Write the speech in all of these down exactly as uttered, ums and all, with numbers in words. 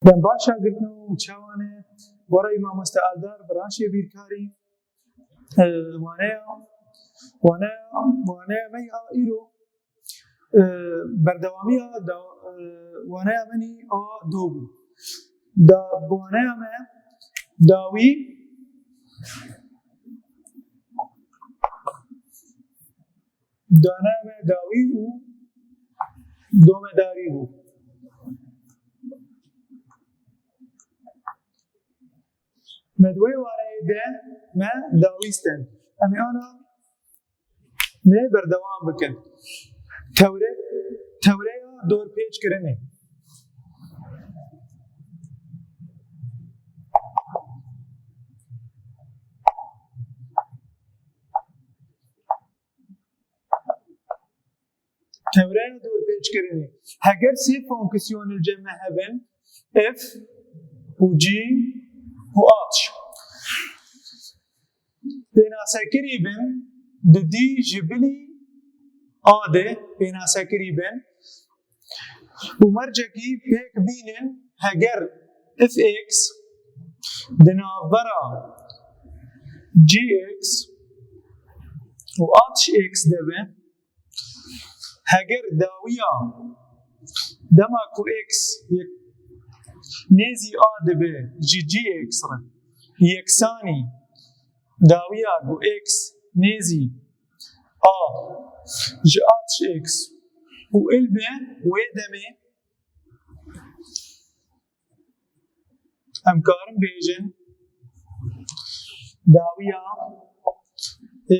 Dem baş şagirtno, çawan e? Gorey mamoste Eldar, branşê bîrkarî. E, waneya, waneya, waneya me ya îro, e, berdewamiya da, e, waneya me nî a do bû. Da, waneya me dawî, dane me dawî û domedarî bû. Me di wê wareyê de me dawî sten. Em ê ana me berdewam bikin. Tewre-, tewreya dorpêçkirinê. Tewreya dorpêçkirinê. Heger sê fonksiyonên cem me hebin, F û G û H, pênasekirî bin di dî ji bilî A de pênasekirî bin û mercekî pêk bînin, heger F X di navbera G X û H X de be, heger dawiya dema ku X yek-, nêzî A dibe ji G X re, yeksanî dawiya ku X nêzî A ji H X û il be, wê demê em karin bêjin dawiya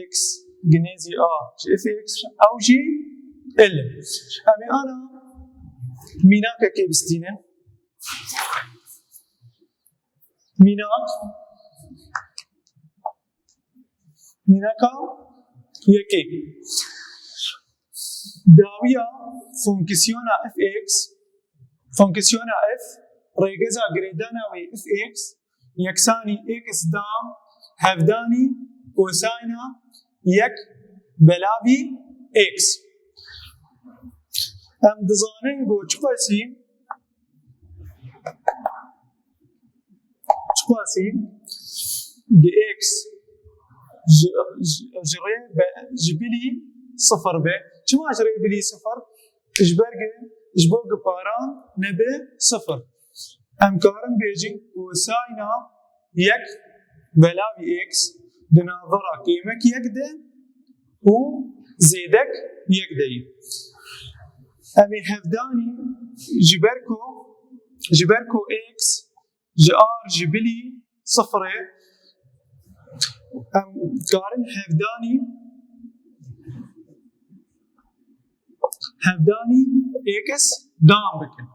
X ginêzî A ji F X ew jî il. Em ê ana mînakekê bistînin. Mînak, mînaka yekê. Dawiya fonksiyona F X, fonksiyona F, rêgeza girêdana wê F X, yeksanî X dam hevdanî kosayna yek belavî X. Em dizanin ku çiqasî, çiqasî gi X ji, ji, ji rê be, ji bilî sifir be. Çima ji rê bilî sifir? Ji ber gi, ji bo gi paran nebe sifir. Em karin bêjin kosayna yek belavî X di navbera kêmek yek de û zêdek yek de ye. Em ê hevdanî ji ber ku, ji ber ku X ji ar ji bilî sifir e, em karin hevdanî, hevdanî X dam bikin.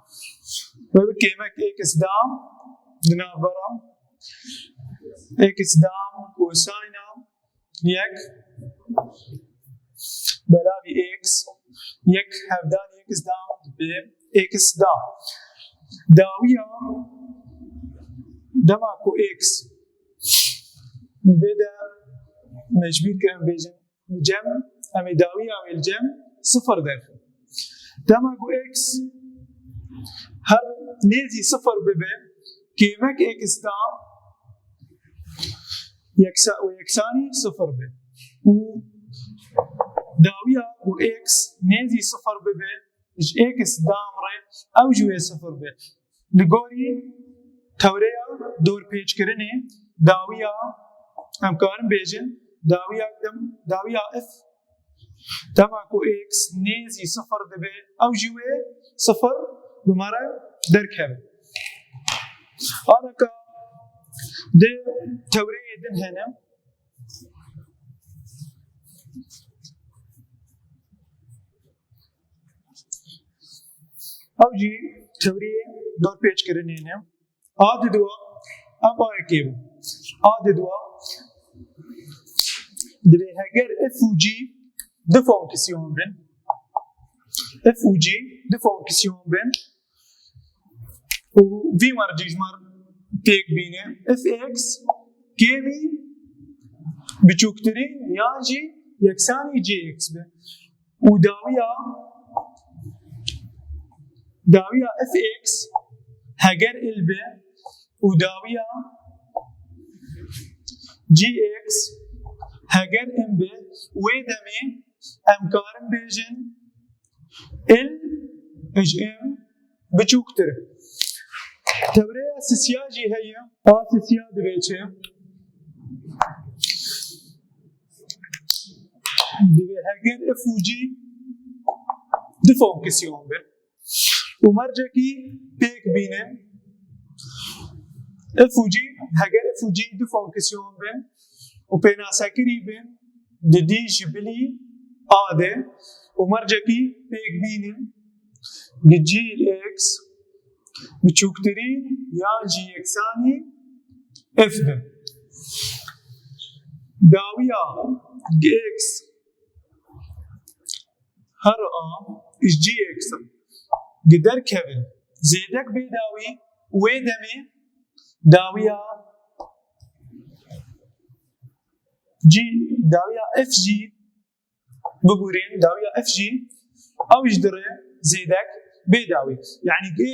Wê bi kêmek X dam di navbera X dam kosayna yek belavî X, yek hevdanî X dam dibe X dam. Dawiya dema ku X bê de mecbûr kirin bêjin cem, em ê dawiya wê li cem sifir derxin. Dema ku X her nêzî sifir bibe, kêmek X dam yeksa-, û yeksanî sifir be. Û dawiya ku X nêzî sifir bibe, ji X dam re ew jî wê sifir be. Li gorî tewreya dorpêçkirinê, dawiya, em karin bêjin, dawiya dem-, dawiya F, dema ku X nêzî sifir dibe, ew jî wê sifir bi me re derkeve. Anaka di tewreyê din hene. Ew jî tewriyê dorpêçkirinê ne. A diduwa, ev ayekê bû. A diduwa, divê heger F û G du fonksiyon bin, F û G du fonksiyon bin, û vî mercî ji me pêk bîne, F X kêmî biçûktirîn yan jî yeksanî G X be. Û dawiya, dawiya F X Heger il be û dawiya G X heger in be, wê demê em karin bêjin il ji in biçûktir e. Tewreya sisiya jî heye. A sisiya divê çi? Divê heger f û g du fonksiyon bin û mercekî pêk bînin. F û g, heger f û g du fonksiyon bin û pênasekirî bin di dî ji bilî a de û mercekî pêk bînin, gi g x biçûktirî yan jî yeksanî f bin. Dawiya g x her a ji g x gi derkevin zêdek bê dawî, wê demê dawiya g, dawiya f g, bibûrên, dawiya f g ew ji dire zêdek bê dawî. Yanî gê,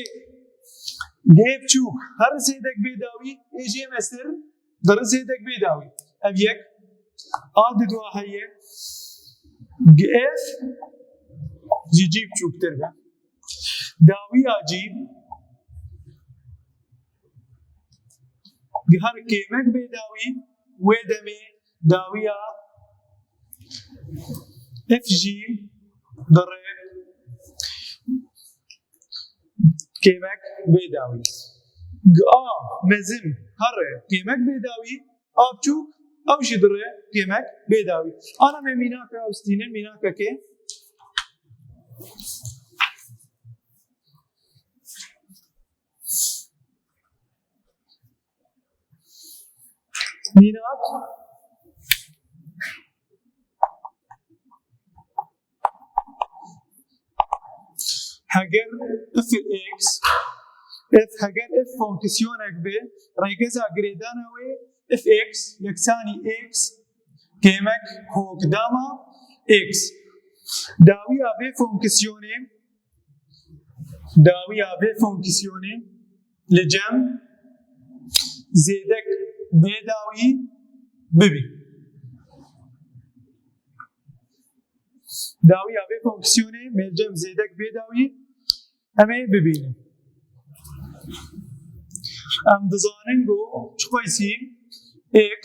gê biçûk her zêdek bê dawî, ê jê mestir dire zêdek bê dawî. Ev yek a di dua heye. G f ji g biçûktir be. Dawiya g gi her kêmek bê dawî, wê demê dawiya f g dire kêmek bê dawî. G a mezin here kêmek bê dawî, a biçûk ew jî dire kêmek bê dawî. Ana me mînaka ew stînin, mînakekê. Mînak. Heger f x, f, heger f fonksiyonek be, rêkeza girêdana wê f x yeksanî x kêmek kokdama x. Dawiya vê fonksiyonê, dawiya vê fonksiyonê li cem zêdek bê dawî bibî. Dawiya vê fonksiyonê me li cem zêdek bê dawî em ê bibînin. Em dizanin ku çiqasî x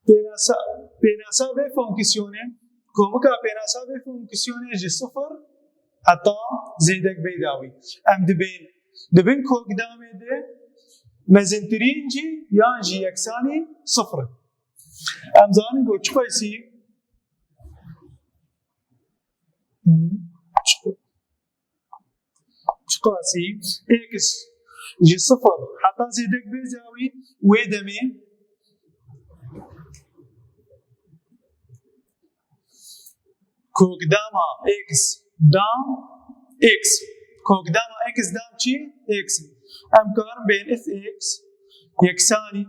pênasa, pênasa vê fonksiyonê, komika pênasa vê fonksiyonê ji sifir heta zêdek bê dawî. Em dibên, di bin kokdamê de mezintirîn jî yan jî yeksanî sifir e. Em zanin ku çiqasî, çiqasî x ji sifir heta zêdek bê dawî, wê demê kokdama x dam x. Kokdama x dam çi? X. Em karin bên f x yeksanî,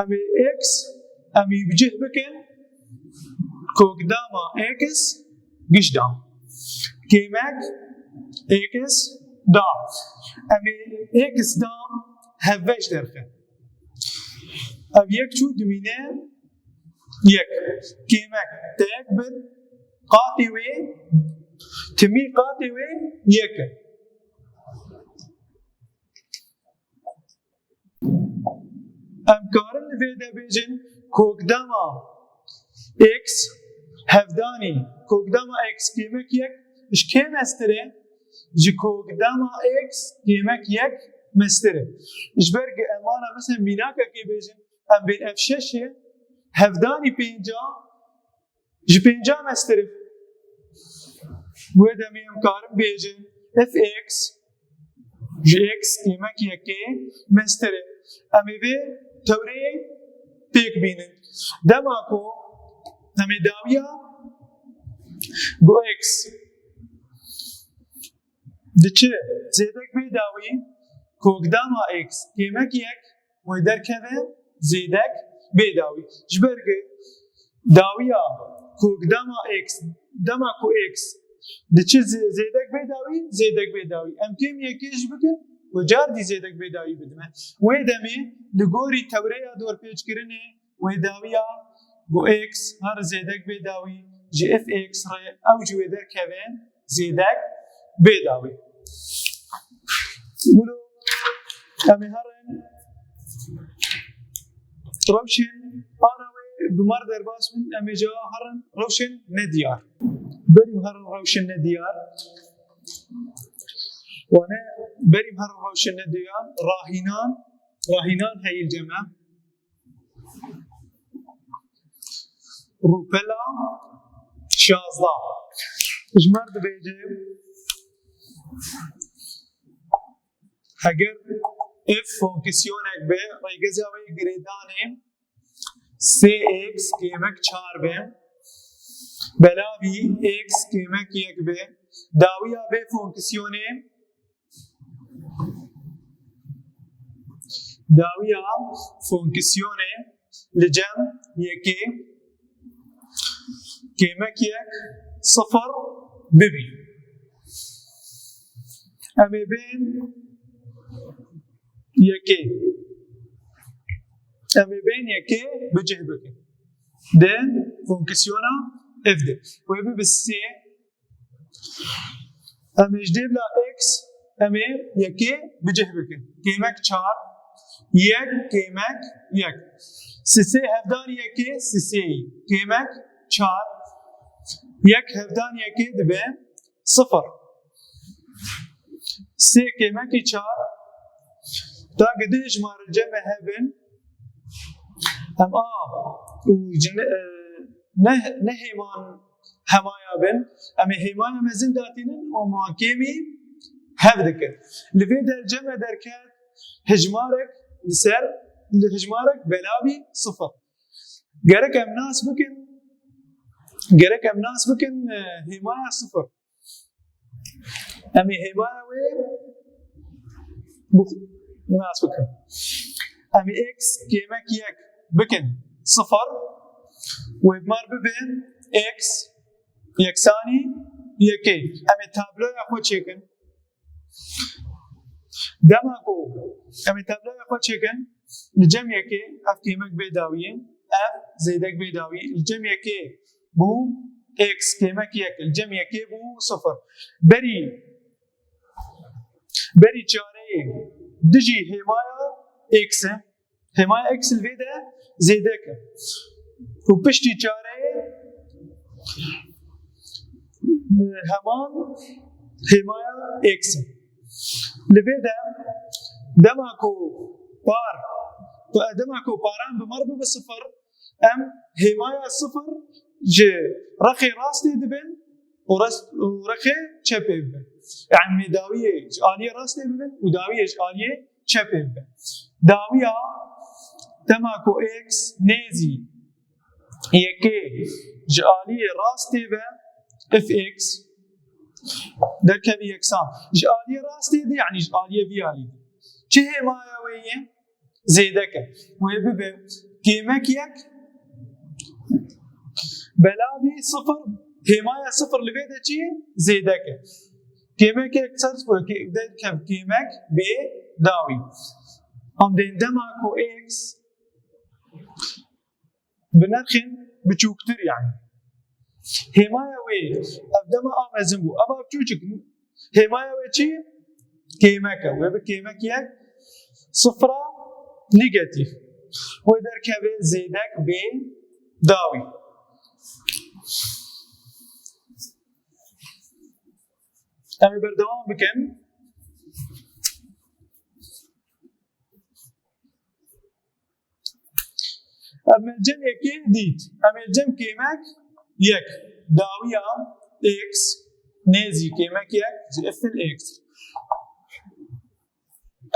em ê x, em ê bi cih bikin kokdama x giş dam. Kêmek x dam. Em ê x dam hevbeş derxin. Ev yek çû dimîne yek. Kêmek te yek bin, qatê wê, timî qatê wê yek e. Em karin li vê de bêjin, kokdema x hevdanî, kokdema x kêmek yek ji kê mestir e? Ji kokdema x kêmek yek mestir e. Ji ber ku em ana mesela mînakekê bêjin, em bên ev şeş e, hevdanî pênca, ji pênca mestir e. Wê demê em karin bêjin f x ji x kêmek yekê mestir e. Em ê vê tewrê pêk bînin. Dema ku em ê dawiya ku x diçe zêdek bê dawî, kokdama x kêmek yek wê derkeve zêdek bê dawî. Ji ber ku dawiya kokdama x Dema ku x diçe zê-, zêdek bê dawî, zêdek bê dawî. Em kêm yekê jî bikin û car dî zêdek bê dawî bidime. Wê demê li gorî tewreya dorpêçkirinê wê dawiya ku x her zêdek bê dawî ji f x re ew jî wê derkeve zêdek bê dawî. Wilo em ê herin rewşên ana wê bi me re derbas bin, em ê ca herin rewşên nediyar. Berî herin rewşên nediyar. Wane berî herin rewşên nediyar. Rahînan, rahînan heyî li cem me. Rûpela şazdeh. Ji me re dibêje, eger f fonksiyonek be, rêgeza wê girêdanê sê x kêmek çar be, belavî x kêmek yek be, dawiya vê fonksiyonê Dawiya fonksiyonê li cem yekê kêmek yek sifir bibî. Em ê bên yekê. Em ê bên yekê bi cih bikin. Di fonksiyona f de. Wê bibe sê Em ê ji dê bila x, em ê yekê bi cih bikin. Kêmek çar, yek kêmek yek. Sisê hevdar yekê sisê. Kêmek çar, yek hevdar yekê dibe sifir. Sê kêmekî çar, ta ku du hejmar cem hebin, em a û cin-, e, ne, ne hêman hemaya bin, em ê hêmaya mezin datînin û em wan kêmî hev dikin. Li vê derceme derket hejmarek li ser, li hejmarek belavî sifir. Gerek em nas bikin, gerek em nas bikin, e, hêmaya sifir. Em ê hêmaya wê bix-, nas bikin. Em ê x kêmek yek bikin sifir, wê bi me re bibe x yeksanî yekê. Em ê tabloya xwe çêkin. Dema ku em ê tabloya xwe çêkin, li cem yekê ev kêmek bê dawiyê, ev zêdek bê dawî, li cem yekê bû x kêmek yek, li cem yekê bû sifir. Berî, berî çareyê dijî hêmaya x e. Hêmaya x li vê de zêdek e. Û piştî çareyê heman hêmaya x e. Li vê de dema ku par, dema ku paran bi me re bibe sifir, em hêmaya sifir ji rexê rastê dibin û res-, û rexê çepê bibin. Yani em ê dawiyê ji aliyê rastê bibin û dawiyê ji aliyê çepê bibin. Dawiya dema ku x nêzî yekê ji aliyê rastê be, f x derkevî yeksan. Ji aliyê rastê de, yani ji aliyê vî alî de. Çi hêmaya wê ye? Zêdek e. Wê bibe kêmek yek belavî sifir, hêmaya sifir li vê de çi ye? Zêdek e. Kêmek yek ser sifir, kê-, derkev kêmek bê dawî. Em dên dema ku x bi nirxên biçûktir, yani. Hêmaya wê ev dema a mezin bû. Ev a biçûçik. Hêmaya wê çi? Kêmek e. Wê bi kêmek yek sifra negatîf. Wê derkeve zêdek bê dawî. Em ê berdewam bikin. Em ê cem yekê dît. Em ê cem kêmek yek. Dawiya x nêzî kêmek yek ji f x.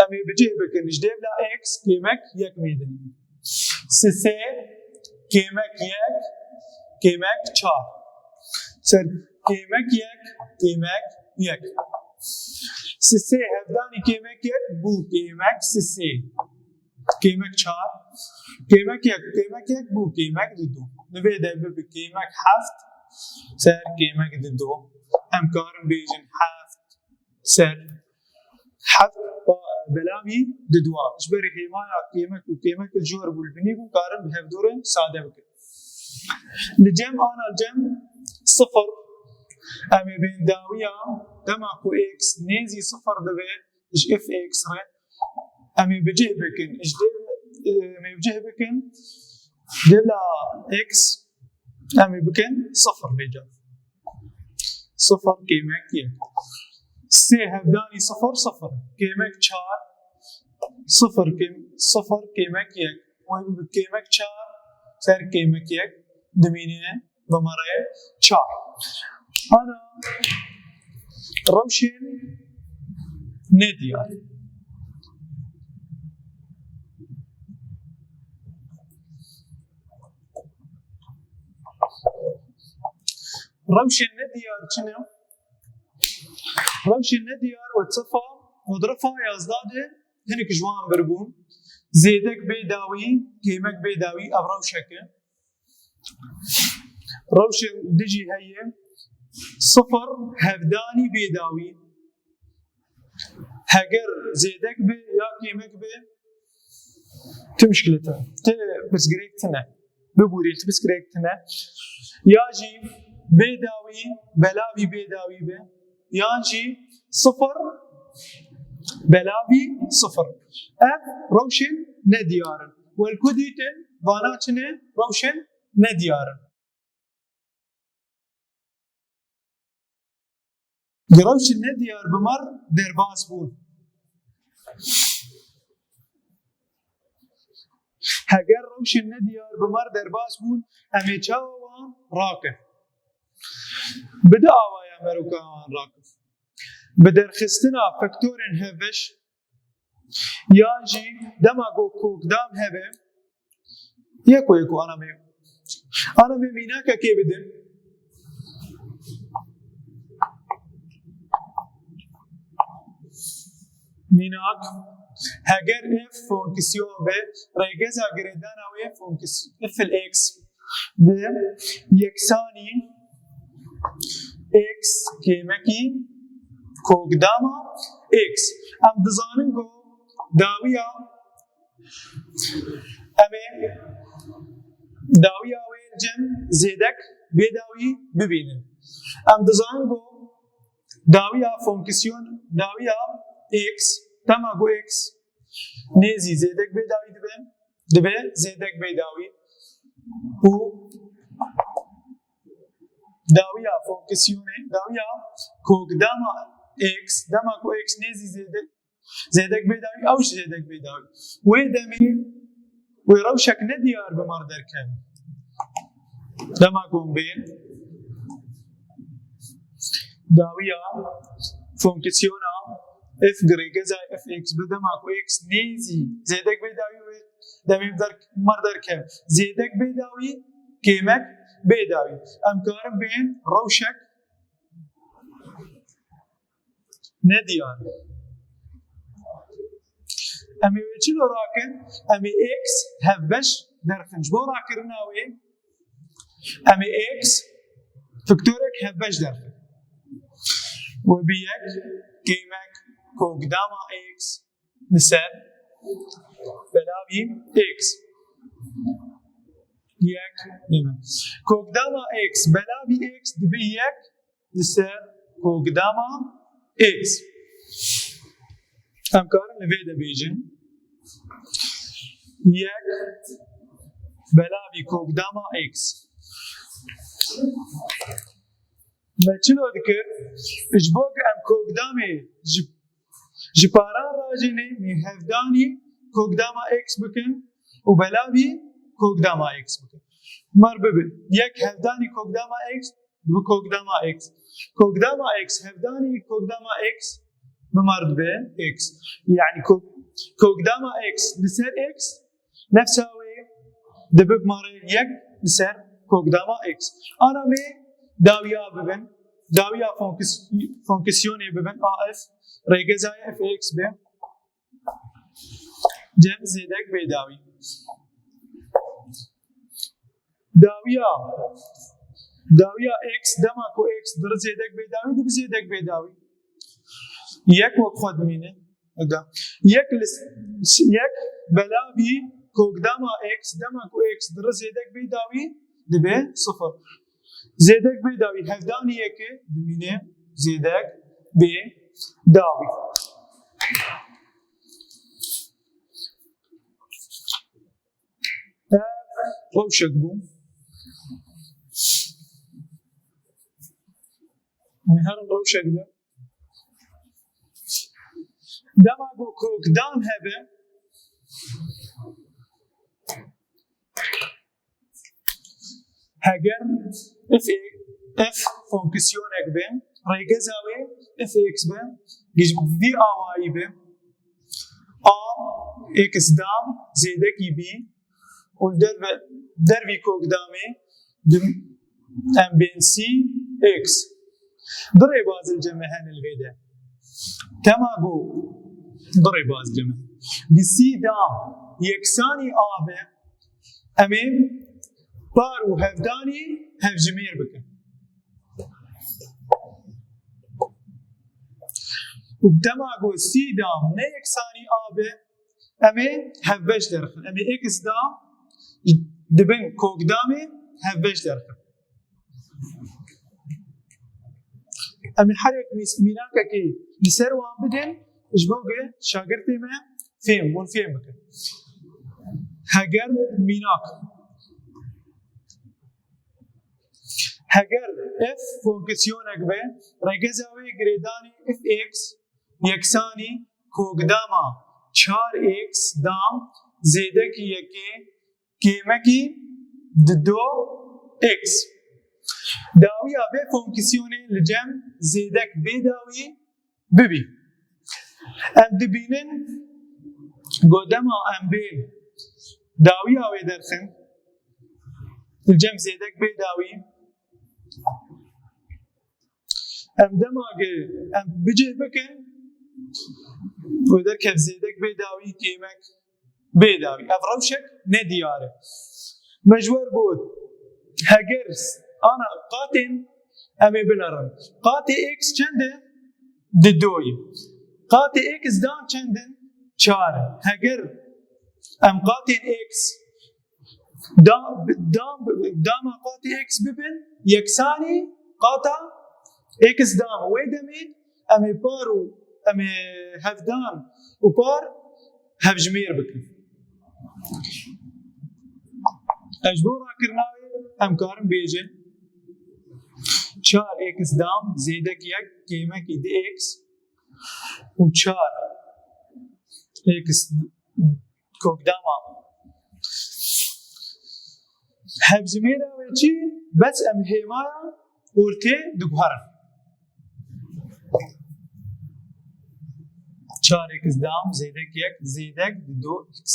Em ê bi cih bikin. Ji dê bila x kêmek yek mêdin. Sisê kêmek yek, kêmek çar. Ser kêmek yek, kêmek yek. Sisê hevdanî kêmek yek bû kêmek sisê. Kêmek çar. Kêmek yek, kêmek yek bû kêmek didu. Li vê de bibe kêmek heft, ser kêmek dido. Em karin bêjin heft ser heft pa-, belavî diduwa. Ji ber hêmaya kêmek û kêmek li jor bû, li binî bû, karin bi hevdû re sade bikin. Li cem ana li cem sifir, em ê bên dawiya, dema ku x nêzî sifir dibe, ji f x re, em ê bi cih bikin, ji dê, em ê bi cih bikin, dê bila x, em ê bikin sifir vêca. Sifir kêmek yek. Sê hevdanî sifir, sifir. Kêmek çar, sifir kêm-, sifir kêmek yek. Wê bi kêmek çar ser kêmek yek dimîne. Numara çar. Ana rewşên nediyar. Rewşên nediyar çi ne? Rewşên nediyar wet sefa, wet refa yazda de hinek ji wan bir bûn. Zêdek bê dawî, kêmek bê dawî, ev rewşek e. Rewşên din jî heye, sifir hevdanî bêdawî. Heger zêdek be ya kêmek be, tu muşkilê te, tu pirsgirêk tune. Bibûrî, tu pirsgirêk tune. Ya jî bêdawî, belavî bêdawî be. Yan jî sifir, belavî sifir. Ev rewşên nediyar in. Wek ku dîtin, vana çi ne? Rewşên nediyar in. Rewşên nediyar bi mer derbas bûn. Heger rewşên nediyar bi mer derbas bûn, em ê çawa wan rakin? Bi du awaya meroka wan rakin. Bi derxistina faktorên hevbeş, yan jî dema ku kokdam hebe, yeko yeko ana me, ana me mînakekê bidin. Mînak, heger f fonksiyon be, rêgeza girêdana wê fonks-, f il x bi yeksanî x kêmekî kokdama x. Em dizanin ku dawiya, em ê dawiya wê cem zêdek bêdawî bibînin. Em dizanin ku dawiya fonksiyon, dawiya x, dema ku x nêzî zêdek bêdawî dibe, dibe zêdek bêdawî û dawiya fonksiyonê, dawiya kokdama x, dema ku x nêzî zêdek, zêdek bêdawî, ew jî zêdek bêdawî. Wê demê, wê rewşek nediyar bi mar derkeve. Dema ku em bên dawiya fonksiyona f girêgeza f x bi, dema ku x nêzî zêdek bêdawî wê demê der-, mar derkeve. Zêdek bêdawî, kêmek bêdawî. Em karin bên rewşek nediyar. Em ê wê çilo rakin? Em ê x hevbeş derxin. Ji bo rakirina wê, em ê x faktorek hevbeş derxin. Wê bi yek kêmek kokdama x li ser belavî x. Yek, nîme. Kokdama x belavî x dibe yek li ser kokdama x. Em karin li vê de bêjin. Yek belavî kokdama x. Me çilo dikir? Ji bo ku em kokdamê ji, ji paran rajênê, em ê hevdanî kokdama x bikin û belavî kokdama x bikin. Mar bibe yek hevdanî kokdama x, bi kokdama x. Kokdama x, hevdanî kokdama x bi mar dibe x. Yani ko-, kokdama x li ser x, nefsa wê dibe bi mar yek li ser kokdama x. Ana me dawiya bibin, dawiya fonks-, fonksiyonê bibin, a f, rêgeza f x be. Cem zêdek bêdawî. Dawiya Dawiya x, dema ku x di zêdek bê dawî, dibe zêdek bê dawî. Yek wek xwe dimîne. Ega. Yek li s-, yek belavî kokdama x, dema ku x di zêdek bê dawî, dibe sifir. Zêdek bê dawî, hevdanî yekê dimîne zêdek bê dawî. Ev rewşek bû. Em ê herin rewşek de. Dema ku kokdam hebe, heger f, f fonksiyonek be, rêgeza wê f x be, ji vî awayî be, a x dam zêdekî bî û li derve-, dervî kokdamê di-, em bên sî x. Du rêbaz li cem me hene li vê de. Dema ku du rêbaz li cem me hene. Di sî dam yeksanî a be, em ê par û hevdanî hevjimêr bikin. Û dema ku sî dam ne yeksanî a be, em ê hevbeş derxin. Em ê x dam di bin kokdamê hevbeş derxin. Em ê her yek mîs-, mînakekê li ser wan bidin, ji bo ku şagirtê me fêm, hûn fêm bikin. Heger mînak. Heger f fonksiyonek be, rêgeza wê girêdanî f x yeksanî kokdama çar x dam zêdekî yekê kêmekî di do x. Dawiya vê fonksiyonê li cem zêdek bê dawî bibî. Em dibînin ku dema em bên dawiya wê derxin, li cem zêdek bê dawî, em dema ku em bicih bikin, wê derkev zêdek bê dawî kêmek bê dawî. Ev rewşek ne diyar e. Me ji we re got, heger ana qatên em ê binerin. Qatê x çend e? Di doyê. Qatê x dam çend in? Çar in. Heger em qatên x da-, da-, dama qatê x bibin yeksanî qata x dam, wê demê em ê par û em ê hevdan û par hevjimêr bikin. Ez ji bo rakirina wê em karin bêjin çar x dam zêdek yek kêmekî du x û çar x kokdama hevjimêra wê çi? Bes em hêmaya ortê diguherin. Çar x dam zêdek yek zêdek du x.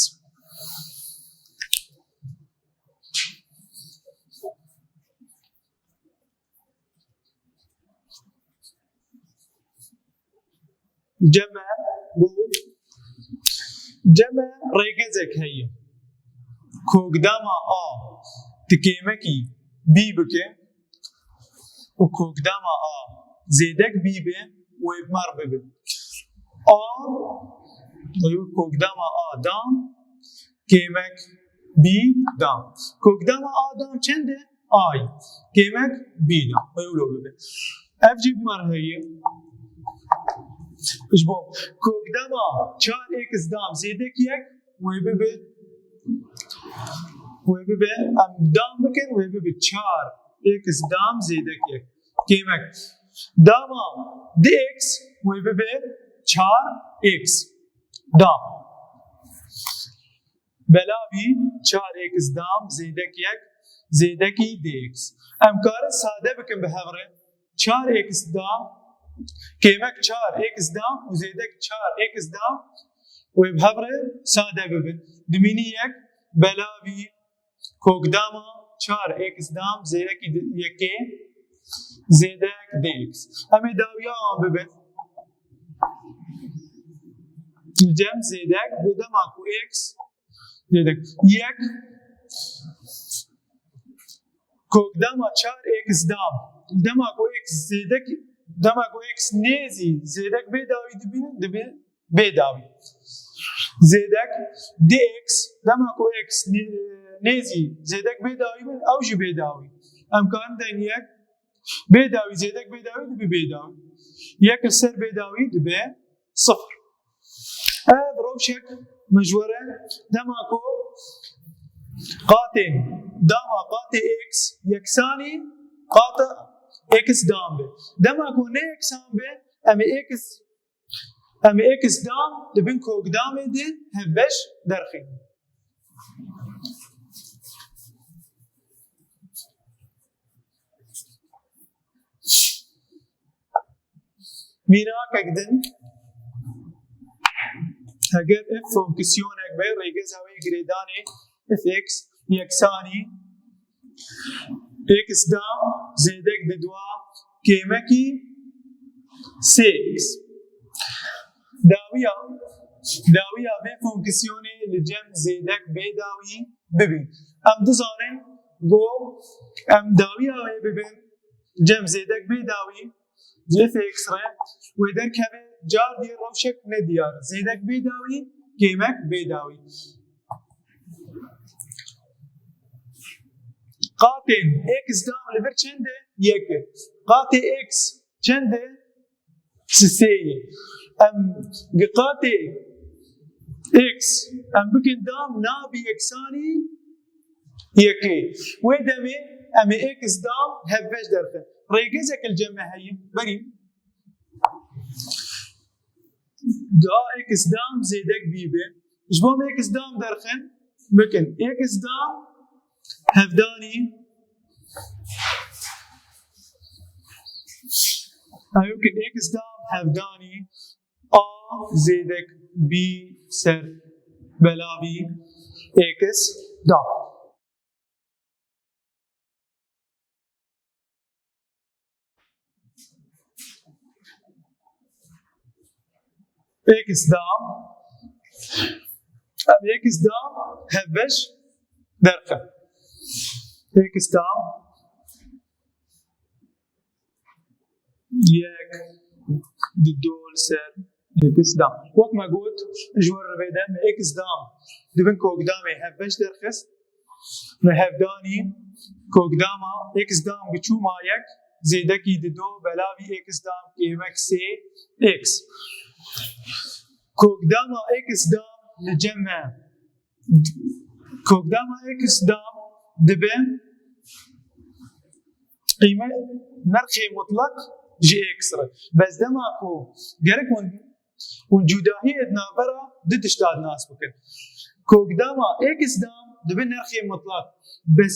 Cem e, bû. Cem e rêgezek heye. Kokdama a ti kêmekî bî bike û kokdama a zêdek bî be, wê bi me re bibe. A, kokdama a dam, kêmek bî dam. Kokdama a dam çend e? Ay. Kêmek bî dam. Wê wilo bibe. Ev jî bi me re heye. Ji bo kokdama çar x dam zêdek yek, wê bibe, wê bibe, em dam bikin, wê bibe çar x dam zêdek yek. Kêmek. Dama du x, wê bibe çar x. Dam. Belavî çar x dam zêdek yek, zêdekî du x. Em karin sade bikin bi hev re. Çar x dam, kêmek çar x dam û zêdek çar x dam wê bi hev re sade bibin. Dimînî yek belavî kokdama çar x dam zêdekî di-, yekê zêdek du x. Em ê dawiya wan bibin. Cem zêdek, bi dema ku x zêdek yek, Kokdama çar x dam. Dema ku x zêdek, dema ku x nêzî zêdek bê dawî dibînin, dibe bê dawî. Zêdek du x, dema ku x nê-, nêzî zêdek bê dawî bin, ew jî bê dawî. Em karin deynin yek, bê dawî zêdek bê dawî dibe bê dawî. Yek li ser bê dawî dibe sifir. Ev rewşek me ji we re dema ku qatên dama qatê x yeksanî qata x dam be. Dema ku ne yeksan be, em ê x, em ê x dam di bin kokdamê de hevbeş derxînin. Mînakek din, eger f fonksiyonek be, rêgeza wê girêdanê f x yeksanî x dam zêdek bi dua kêmekî sê x. Dawiya, dawiya vê fonksiyonê li cem zêdek bê dawî bibîn. Em dizanin ku em dawiya wê bibin cem zêdek bê dawî, ji f x re wê derkeve car dî rewşek nediyar. Zêdek bê dawî, kêmek bê dawî. Qatên x dam li vir çend e? Yek e. Qatê x çend e? Sisê ye. Em gi qatê x em bikin dam nabi yeksanî yekê. Wê demê em ê x dam hevbeş derxin. Rêgezek li cem me heye. Berî. Da x dam zêdek bî be. Ji bo em x dam derxin, bikin x dam hevdanî. Ew bikin x dam hevdanî a zêdek bî ser belavî x dam. X dam. Em x dam hevbeş derxin. X dam yek, di do li ser x dam. Wek me got, ji we re vê de me x dam di bin kokdamê hevbeş derxist. Me hevdanî kokdama x dam bi çûma yek zêdekî di do belavî x dam kêmek sê x. Kokdama x dam li cem me, kokdama x dam dibe qîme, nirxê mutlaq ji x re. Bes dema ku gerek hûn Hûn cudahiyê di navbera du tişta nas bikin. Kokdama x dam dibe nirxê mutlaq. Bes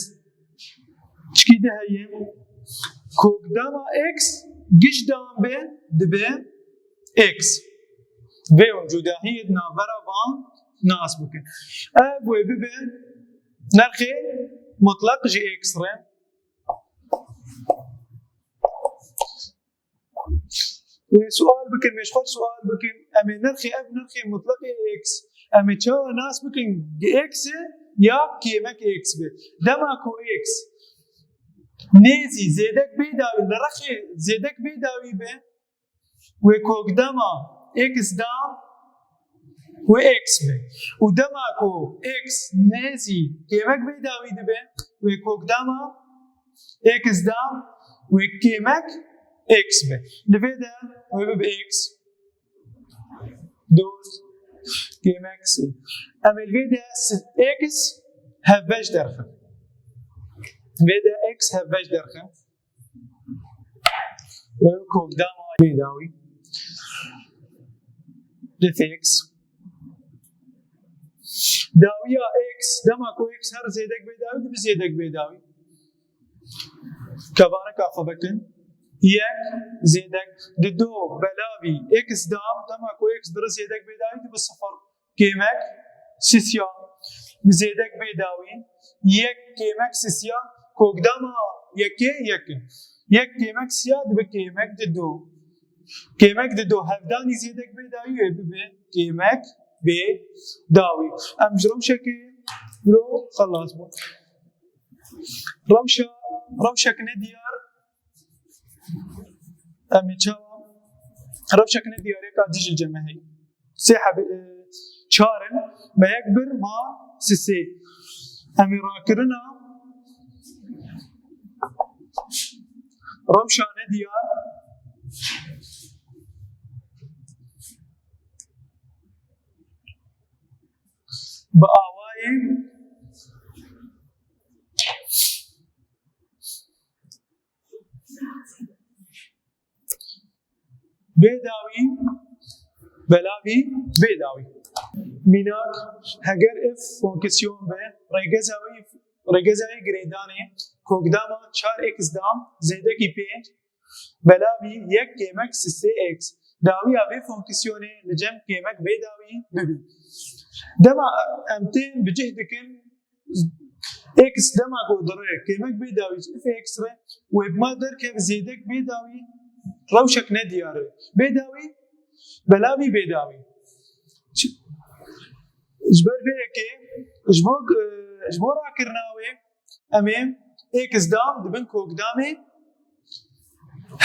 çikî di heye? Kokdama x giş dam be dibe x. Vê hûn cudahiyê di navbera van nas bikin. Ev wê bibe nirxê mutlaq ji x re. Wê sual bikin, wê ji xwe sual bikin, em ê nirxê, ev nirxê mutlaqê x, em ê çawa nas bikin, x e ya kêmek x be? Dema ku x nêzî zêdek bê dawî, li rexê zêdek bê dawî be, wê kokdema x dam wê x be. Û dema ku x nêzî kêmek bê dawî dibe, wê kokdema x dam wê kêmek x be. Li vê de wê bibe x, doz, kêmek sê. Em ê li vê de s-, x hevbeş derxin. Vê de x hevbeş derxin. Wê kokdama bê dawî. Dif x. Dawiya x, dema ku x her zêdek bê dawî, dibe zêdek bê dawî. Kevanika xwe bikin. Yek zêdek, di do belavî x dam, dema ku x dire zêdek bê dawî, dibe sifir. Kêmek sisya bi zêdek bê dawî, yek kêmek sisya, kokdama yekê yek e. Yek kêmek sisya dibe kêmek di do. Kêmek di do hevdanî zêdek bê dawî wê bibe kêmek bê dawî. Em ji rewşekê lo xelas bûn. Rewşa Rewşek nediyar, em ê çawa? Rewşek nediyarê ka dijî ceme heye. Sê hebê, e, çar in, me yek bir, ma sisê. Em ê rakirina rewşa nediyar bi awayê bêdawî, belavî, bêdawî. Mînak, heger ev fonksyon be, rêgeza wî, rêgeza wî girêdanê, kokdama çar x dam zêdekî pênc, belavî yek kêmek sisê x. Dawiya vê fonksiyonê li cem kêmek bêdawî bibe. Dema em tên bi cih dikin, x dema ku dire kêmek bêdawî ji f x re, wê bi ma derkeve zêdek bêdawî, rewşek nediyar e. Bêdawî, belavî bêdawî. Ç-, ji ber vê yekê, ji bo, e, ji bo rakirina wê, em ê x dam di bin kokdamê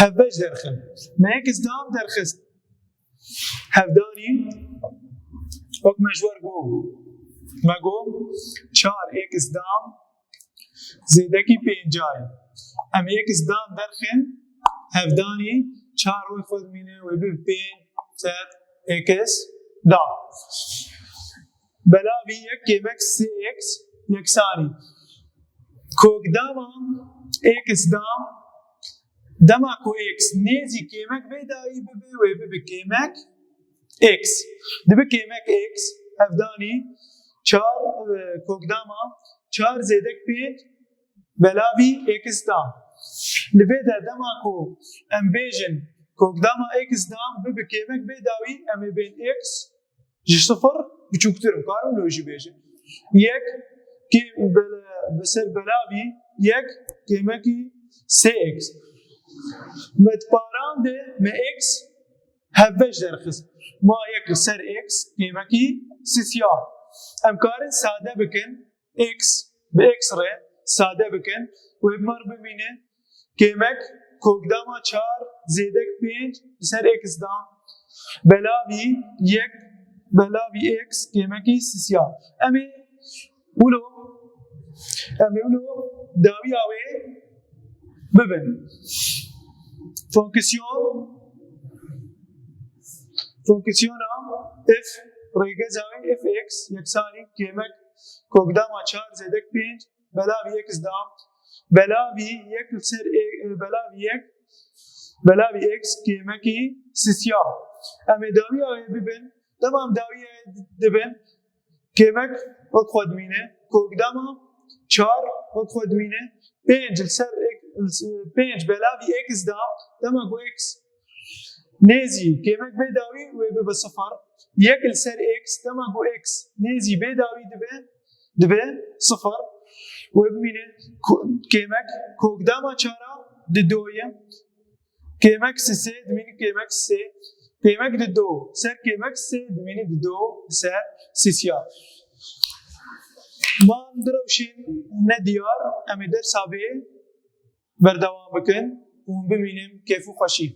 hevbeş derxin. Me x dam derxist. Hevdanî, wek me ji we re got, me got çar x dam zêdekî pêncay. Em x dam derxin, hevdanî çar wê xwe dimîne, wê bibe pênc sed x dam. Belavî yek kêmek sê x yeksanî kokdama x dam, dema ku x nêzî kêmek bêdawî bibe, wê bibe kêmek x. Dibe kêmek x, hevdanî çar, e, kokdama çar zêdek pênc belavî x dam. Li vê de dema ku em bêjin kokdama x dam bibe kêmek bêdawî, em ê bên x ji sifir biçûktir in. Karim wilo jî bêjin. Yek kê-, bele-, bi ser belavî yek kêmekî sê x. Me di paran de me x hevbeş derxist. Ma yek li ser x kêmekî sisya. Em karin sade bikin. X, bi x re sade bikin, wê bi me re bimîne kêmek kokdama çar zêdek pênc li ser x dam belavî yek belavî x kêmekî sisya. Em ê wilo, em ê wilo dawiya wê bibin. Fonksiyon, fonksiyona f, rêgeza wê f x yeksanî kêmek kokdama çar zêdek pênc belavî x dam belavî yek li ser e, e, belavî yek belavî x kêmekî sisya. Em ê dawiya wê bibin. Dema em dawiya wê dibin, kêmek wek xwe dimîne. Kokdama çar wek xwe dimîne. Pênc li ser x, pênc belavî x dam, dema ku x nêzî kêmek bê dawî, wê bibe sifir. Yek li ser x, dema ku x nêzî bê dawî dibe, dibe sifir. Wê bimîne ku-, kêmek kokdama çara di do ye. Kêmek sisê, dimîne kêmek sisê. Kêmek di do ser kêmek sisê, dimîne di do ser sisya. Ma em direwşên ne diyar, em ê dersa bê berdewam bikin û hûn bimînin kêf û xweşî.